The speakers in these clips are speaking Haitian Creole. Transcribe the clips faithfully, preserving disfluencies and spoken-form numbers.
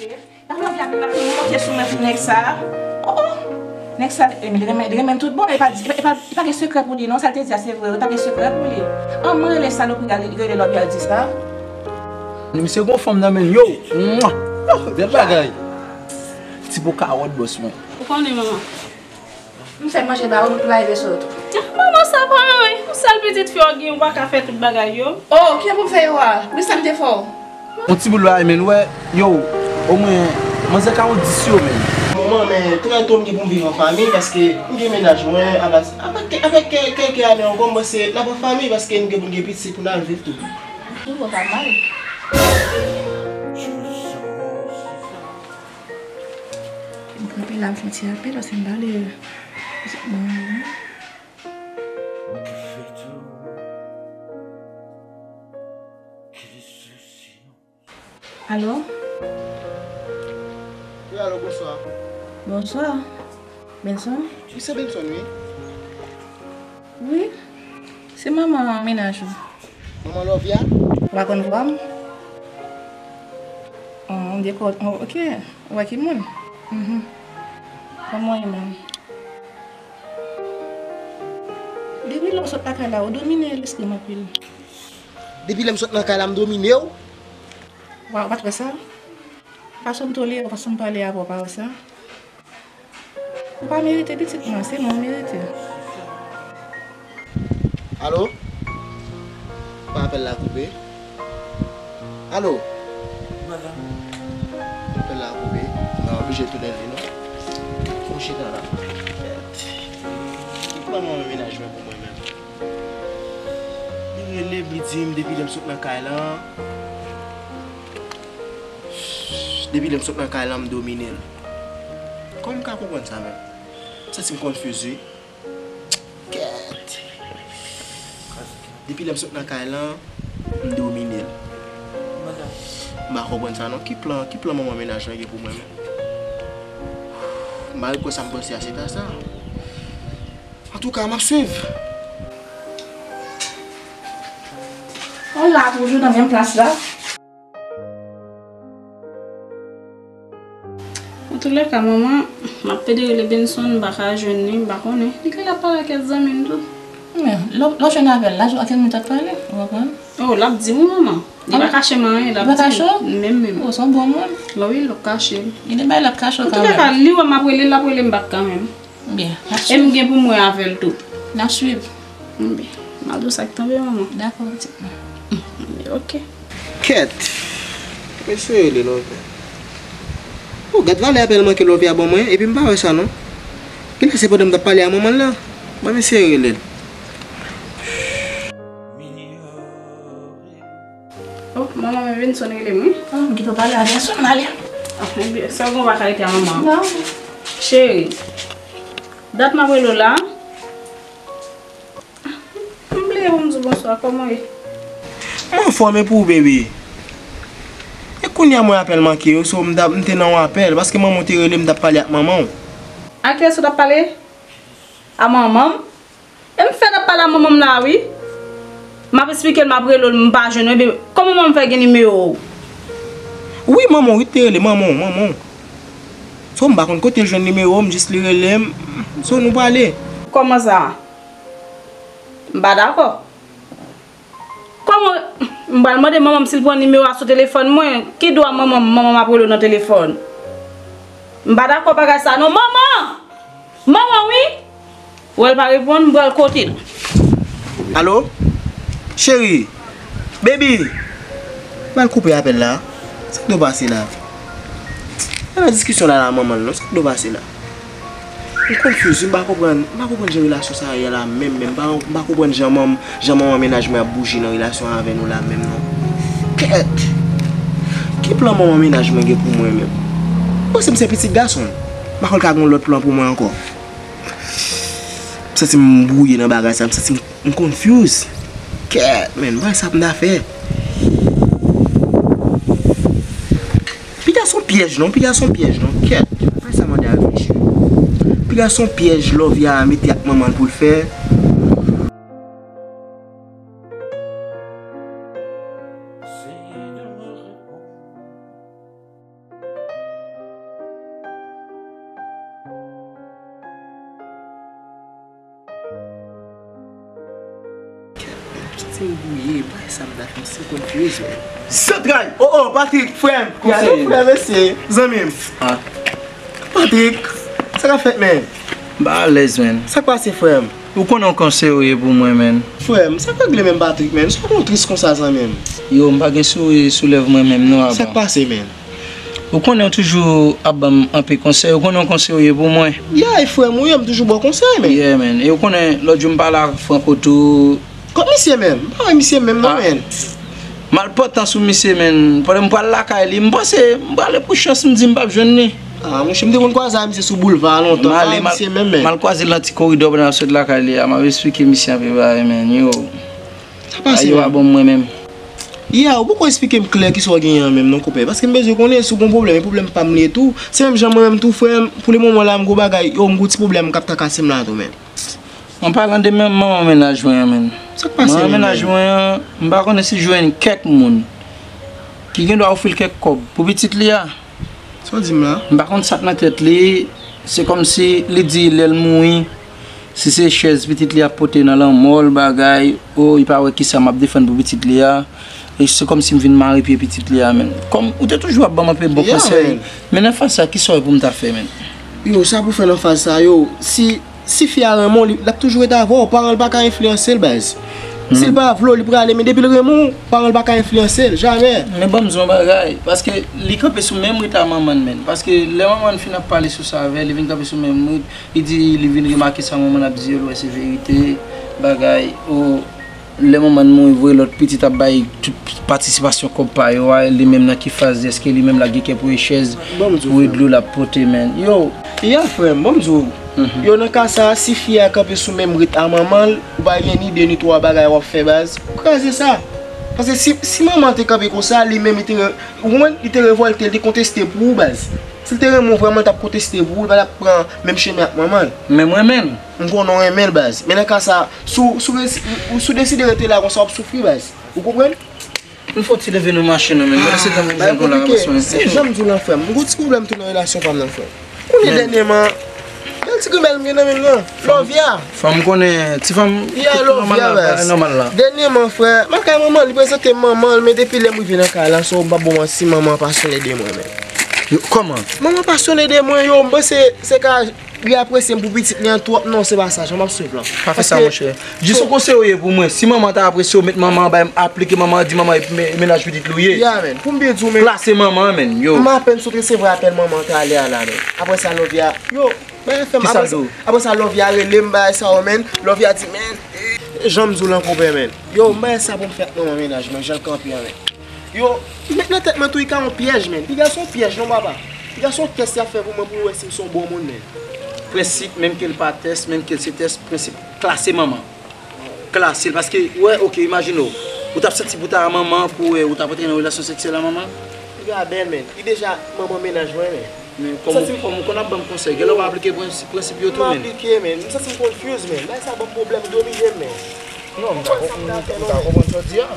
Nan lòt la, vin ap monte sou mwen pou nèg sa. Oh, oh. Nèg sa, li renmen, li renmen tout bon. Li pa, li pa, li pa, li pa gen sekrè pou li, non. Sa l te di a, se vre. Li pa gen sekrè pou li. An, mwen rele salopri a, li rele lòt, li al di sa. Misye gon fanm nan men l, yo. Mwa. Oh, bèl bagay. Ti po kawòt, bòs mwen. Ou konnen, manman. M fè manje ba ou, nou tou lave sou yo tou. Manman, sa pa anyen. Yon sèl pitit fi w gen, ou pa ka fè tout bagay yo. Oh, ki pou m fè yo a? Wi, sa m te fè w. Yon ti boul bagay, men, wè, yo, omwen, manzè ka yon dis yo, men. Manman, men, trè to m gen pou m viv an fanmi, paske m gen mennaj mwen, apa, apa, apre kè, kè, kè ane ankò, m panse n ap an fanmi, paske nou gen pou n gen pitit pou n al viv tou. Ou pa mal. M kanpe la, m fè yon ti apèl, paske m pa vle Alo? Wi, alo, bonswa. Bonswa. Benson? Wi, se Benson, wi. Wi, se manman mennaj ou. Manman Lovia? Ou pa konn vwa m? Oh, m dekò, oh, ok. Ou wè ki moun? Mhm. Kòman w ye, menm? Depi lè w sot lakay la, ou domine lespri m anpil. Depi lè m sot nan kay la, m domine w? Wa, ou pa t wè sa? Fason m tolere w, fason m pale avè w, ou pa wè sa? Ou pa merite pitit mwen, se mwen w merite. Alo? Pa apèl la koupe. Alo? Apèl la koupe. M pa oblije tounen li non. Ou chita la. Ki pran mwen menaj mwen pou mwen menm? Li rele m, li di m depi lè m sot nan kay lan. Depi lè m sot nan kay lan, m domine l. Kòman m ka konprann sa menm? M santi m confuse wi. Kèt. Depi lè m sot nan kay lan, m domine l. M pa konprann sa non. Ki plan, ki plan manman mennaj lan gen pou mwen menm? M pa ret kwè sa m panse a se ta sa. Antouka, m ap swiv. Ou la toujou nan menm plas la? Antoulèka, manman, m ap pede rele Benson, m pa ka jwenn li, m pa konnen. Li genlè ap pale ak kèk zanmi m tou. Men, lè w, lè w jwenn avè l la, jwenn ak kèk moun t ap pale, ou konprann? Oh, l ap di m wi, manman. Li pa kache m anyen, l ap di m. Li pa kache w? Menm, menm. Oh, se yon bon moun. Wi, l ap kache m. Gen de bagay l ap kache w kanmenm. Antoulèka, li wè m ap rele l, l ap rele m bak kanmenm. Byen, n ap swiv. E m gen pou m wè avè l tou. N ap swiv. Byen, m al di w sa k tonbe, manman. Dakò, pitit mwen. Ok. Kèt! Mesye rele Lovia. Oh, gad valè apèl manke Lovia ban mwen, epi m pa wè sa non. Genlè se pandan m t ap pale a manman l lan. Ban mesye rele l. Oh, manman, men Benson rele m wi. Oh, m kite w pale avè Benson, ale. Ah, ebyen, sèlman w pa ka rete a manman. Non. Cheri, dat m ap rele w la. M bliye pou m di w bonswa, kòman w ye? Mwen anfòm e pou ou, baby. E kounye a mwen apèl manke yo, so m t ap, m te nan yon apèl, paske manman w te rele m, m t ap pale ak manman w. A kiyès ou t ap pale? A manman m? E m fèk ap pale a manman m la wi. M ap esplike l, m ap rele w, m pa jwenn ou, ebyen kòman manman m fè gen nimewo w? Wi, manman w wi te rele, manman w, manman w. So m pa konn kote l jwenn nimewo m, jis li rele m, so nou pale. Kòman sa? M pa dakò. Kòman, m pral mande manman m si l pran nimewo a sou telefòn mwen? Ki dwa manman m, manman m ap rele w nan telefòn? M pa dakò bagay sa non. Manman! Manman wi! Wè l pa reponn, m pral kote l. Alo? Cheri! Baby! M pral koupe apèl la. Sa k dwe pase la? Nan diskisyon la la manman l non, sa k dwe pase la? M confuse, m pa konprann, m pa konprann jan relasyon sa a ye la menm, menm. M pa, m pa konprann jan manm, jan manman mennaj mwen ap bouje nan relasyon an avè nou la menm non. Kèt! Ki plan manman mennaj mwen gen pou mwen menm? M panse m se pitit gason l. M pa kwè l ka gen yon lòt plan pou mwen ankò. M santi m bwouye nan bagay sa, m santi m, m confuse. Kèt, men, m pa wè sa pou m ta fè. Piga se yon pyèj non, piga se yon pyèj non, kèt. Fè sa mande a vini cheri. Piga se yon pyèj Lovia mete ak manman l pou l fè. Ou bouye, bay sa m ta fè, m si konfyuz, men. Zantray! Oh, oh, Patrick, frè m! Gade, frè m, mesye, zanmi m. Ah. Patrick, sa k ap fèt, men? M pa alèz, men. Sa k pase, frè m? Ou konnen yon konsèy ou ye pou mwen, men. Frè m, sa k regle menm, Patrick, men? Sa w tris konsa, zanmi m? Yo, m pa gen souri sou lèv mwen menm, non, Aban. Sa k pase, men? Ou konnen w toujou ap ban m anpe konsèy, ou konnen yon konsèy ou ye pou mwen. Yeah, e frè m ou ye, m toujou ba w konsèy, men. Yeah, men. E ou konnen, lòt jou m pale ak Franco tou. Kot misye menm? M pa wè misye menm non, men. M al pòtan sou misye, men. Pandan m pral lakay li, m panse, m prale pou chans, m di m p ap jwenn li. Ah, monchè, m te konn kwaze ak misye sou boulva a lontan. M pa wè misye menm, men. M al kwaze l nan ti koridò pandan m ap sot lakay li a. M ap esplike misye anpe bagay, men. Yo. Sa pase, yo, men? A bon mwen menm. Yeah, ou poko esplike m klè kisa w genyen an menm non, konpè. Paske m bezwen konnen si w gon pwoblèm, e pwoblèm pa m li ye tou. Se menm jan mwen menm tou, frè m, pou le moman la, m gon bagay, yo, m gon ti pwoblèm k ap trakase m la tou, men. An palan de men-, manman mennaj mwen an, men. Sa k pase, manman mennaj mwen an, m pa konnen si jwenn kèk moun ki gen dwa ofri l kèk kòb pou pitit li a. Sa w di m la? M pa konn sa k nan tèt li. Se kòmsi li di lè l mouri, si se chèz pitit li ap pote nan lanmò l, bagay, o, li pa wè kisa m ap defann pou pitit li a. E se kòmsi m vin mare pye pitit li a, men. Kòm ou te toujou ap ban m anpe bon konsèy, men nan faz sa, kisa w wè pou m ta fè, men? Yo, sa pou fè nan faz sa, yo, si, si fi a renmen w, li, l ap toujou ret avè w. Paran l pa ka enfliyanse l, baz. Si l pa vle w, li prale, men depi l renmen w, paran l pa ka enfliyanse l, jamè. Men ban m di w yon bagay, paske li kanpe sou menm rit a manman l, men. Paske lè manman l fin ap pale sou sa avè l, li vin kanpe sou menm rit, li di, li vin remake sa manman l ap di yo, l wè se verite, bagay, o, lè manman l mouri vre, lòt pitit ap bay tout patisipasyon kòb pa yo a, li menm nan ki faz, èske li menm l ap gen kè pou e chèz, pou e dlo l ap pote, men. Yo. Ya, frè m, ban m di w. Yo, nan ka sa a, si fi a kanpe sou menm rit a manman l, ou pa gen ni de ni twa bagay w ap fè, baz. Ou kraze sa. Paske si, si manman te kanpe konsa, li menm, li te re-, ou konprann, li te revòlte, li te konteste pou ou, baz. Si l te renmen w vrèman, l t ap konteste pou ou, li pa t ap pran menm chemen ak manman l. Men mwen menm. M konnen w renmen l, baz. Men nan ka sa, si w, si w resi-, si w deside rete la konsa, w ap soufri, baz. Ou konprann? Nou fò ti leve nou mache non, men. Mwen se tan pou jwenn pou la rapasyon. Se jan m di w lan, frè m. M gon ti pwoblèm tou nan relasyon pa m nan, frè m. Kounye dènyèman, bèl ti grimèl m gen nan men m nan. Lòvya. Fò m konnen, ti fanm, ya, lòvya, baz. Nòmal la. Dènyèman, frè, m al kay manman l, li prezante m manman l, men depi lè m rive nan kay la, so m pa bon manti, manman an pa sonnen de mwen, men. Yo, kòman? Manman pa sonnen de mwen, yo, m panse se ka li apresye m pou pitit li an twòp, non, se pa sa, jan m ap swiv lan. Pa fè sa, monchè. Jis yon konsèy ou ye pou mwen. Si manman ta apresye w, met manman anba, aplike manman an, di manman e me-, mennaj pitit li w ye. Ya, men. Pou m byen di w, men. Klase manman an, men. Yo. M apèn sot resevwa apèl manman an talè a la, men. Apre sa, Lòvya, yo, bagay fè m. Kisa l di w? Apre sa, Lòvya rele m, bagay sa yo, men. Lòvya di, men, jan m di w lan, konpè, men. Yo, m bagay sa pou m fè ak manman mennaj mwen, jan l kanpe an, men. Yo, li met nan tèt mwen tou, li ka yon pyèj, men. Piga se yon pyèj, non, papa. Piga se yon tès y ap fè pou mwen, pou yo wè si m se yon bon moun, men. Prensip, menm ke l pa tès, menm ke l se tès, prensip, klase manman. Klase l, paske, wè, oke, imajine w. Ou t ap santi pou ta a manman, pou, wè, ou t ap antre nan relasyon seksyèl a manman? Piga bèl, men. Li deja manman mennaj mwen, men. Men kòm ou, kòm ou konn ap ban m konsèy, genlè w pa aplike prensip, prensip yo tou, men. M aplike, men. M santi m confuse, men. Bagay sa ban m pwoblèm, domine m, men. Non, m ka konprann, m ka konprann sa w di a.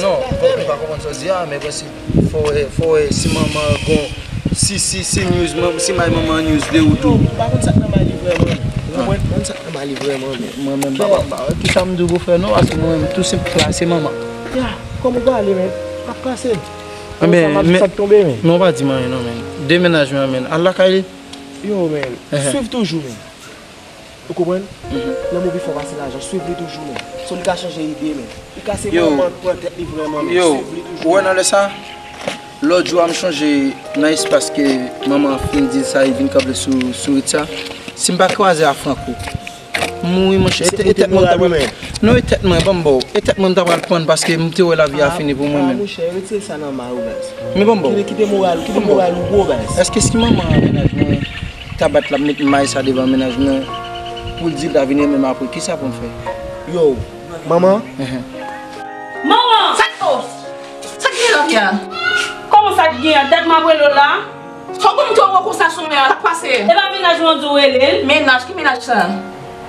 Non, m ka konprann sa w di a, men prensip, fò, fò, si manman gon, si, si, si news, man-, si may manman an news de ou tou. Yo, m pa konn sa k nan may li vrèman. Ou konprann? M pa konn sa k nan may li vrèman, men. Mwen menm, pa, pa, pa, kisa m di w pou fè non, paske mwen menm, tou senp, klase manman. Ya, kòm ou pale, men. M ap klase l. Sa k tonbe, men. Men w pa di m anyen non, men. De mennaj mwen an, men. Al lakay li. Yo, men. Swiv toujou, men. Ou konprann? Lanmou pi fò pase lajan. Swiv li toujou, men. So li ka chanje ide, men. Li ka se manman k pran tèt li vrèman, men. Swiv li toujou. Ou wè nan lè sa? Lòt jou a, m chonje nan espas ke manman an fin di l sa, li vin kanpe sou, sou rit sa. Si m pa kwaze a Franco, m mouri, monchè. E tèt mwen m ta pral. Non, e tèt mwen, ban m ba w. E tèt mwen m ta pral pann paske m te wè lavi a fini pou mwen menm. Monchè, retire sa nan may ou, baz. Men ban m ba w. Kite, kite moral, kite moral ou wo, baz. Èske si manman an mennaj mwen ta bat l ap met may sa devan mennaj mwen pou l di l ta vin renmen m apre, kisa pou m fè? Yo, manman? Manman! Sa k, oh, sa k gen la, Pia? Kòman sa k gen an? Dat m ap rele w la. Fò w konn twò wo konsa sou mwen an, sa k pase? E pa mennaj mwen w di w rele l? Mennaj? Ki mennaj sa?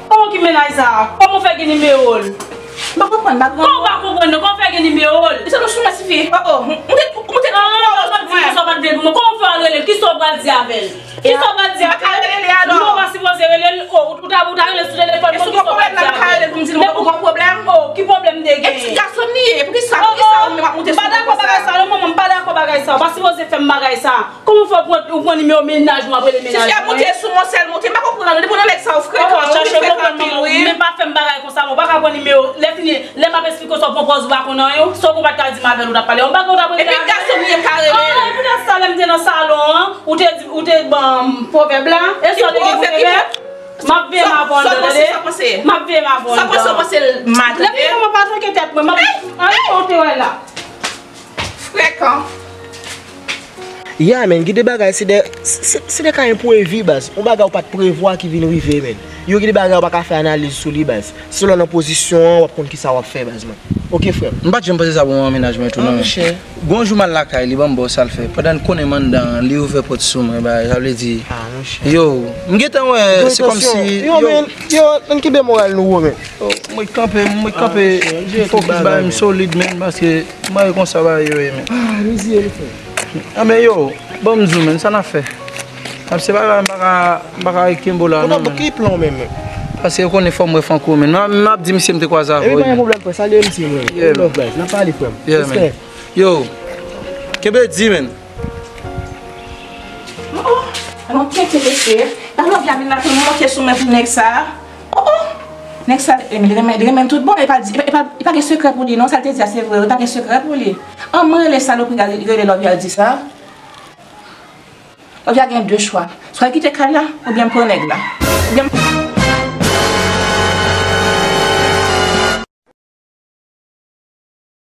Kòman ki mennaj sa? Kòman w fè gen nimewo l? M pa konprann, m pa konprann. Kòman w pa konprann non? Kòman w fè gen nimewo l? Li sot sou mwen, tifi. Oh, oh, m te, m te, oh, m te di kisa w pa t vle pou mwen. Kòman w fè al rele l? Kisa w pral di avè l? Kisa w pral di avè l? M pa ka rele li alò. Non, w pa sipoze rele Oh, ou ta, ou ta rele sou telefòn. Èske ou gen pwoblèm la, m ka rele l pou m di l ou gen pwoblèm? Oh, ki pwoblèm m te gen? E ti gason m li ye, poukisa, poukisa ou menm ap moute sou mwen konsa? M pa dakò bagay sa, non, manman, m pa dakò bagay sa. Ou pa sipoze fè m bagay sa. Kòman fè ou pran, ou pran nimewo mennaj mwen, ap rele mennaj mwen? Titi ap moute sou mwen, sèl moute. M pa konprann ou. Depi w nan nèg sa, ou frekan, ou vin frekan anpil, wi. Men pa fè m bagay konsa, non. Ou pa ka pran nimewo. Lè fini, lè m ap esplike w sa, ou pran pòz ou pa konn anyen, sa w konn pa t ka di m avè l, ou t ap pale. Yon bagay ou t ap regle avè l. Epi gason m li ye, m ka rele l. Ah, epi nan sa, lè m te nan salon an, ou te di, ou te ban m pwovèb la. E sa w te gen pou te fè? M ap veye m avè w anndan, tande? M ap veye m avè w anndan. Sa w panse, w panse l mal, tande? Lè fini, mwen pa tcheke tèt mwen, m ap, ann, sa w te wè la. Frekan. Ya, men, gen de bagay, se de, se, se de ka enprevi, baz. Yon bagay ou pa t prevwa ki vin rive, men. Yo, gen de bagay ou pa ka fè analiz sou li, baz. Selon nan pozisyon an, w ap konn kisa w ap fè, baz mwen. Oke, frè m. M pa t janm panse sa pou mwen, mennaj mwen tou, non, men. Gon jou m al lakay li, ban m ba w sa l fè. Pandan n konnen m anndan an, li ouvè pòt sou mwen, bagay, sa vle di, yo, m gentan wè, se kòmsi, yo, men, yo, ann kenbe moral nou wo, men. Yo, mwen kanpe, mwen kanpe, fokis bagay m solid, men, paske m wè konsa bagay yo ye, men. Ah, mizye, li fè. Ah, men yo, ban m di w, men, sa n ap fè? Ap se bagay, m pa ka, m pa ka kenbe w la, non, men. Ki plan w menm, men? Paske yo konnen fò m wè Franco, men. M ap, m ap di misye m te kwaze avè w, men. Epi pa gen pwoblèm, frè, salye misye, mwen. Yeah, man. Love, guys. N ap pale, frè m. Yeah, man. Respè. Yo, kenbe di, men. Oh, oh. Alon tete mesye. Alon vya vin la tou monte sou mwen pou nèg sa. Oh, oh. Nèg sa, li renmen, li renmen tout bon. E pa di, e pa, e pa, e pa gen sekrè pou li, non. Sa l te di a, se vre. E pa gen sekrè pou li. An mwen rele salopri a, rele lòv ya di sa. Lòv ya gen de chwa. Swa l kite kay la, oubyen l pran nèg la.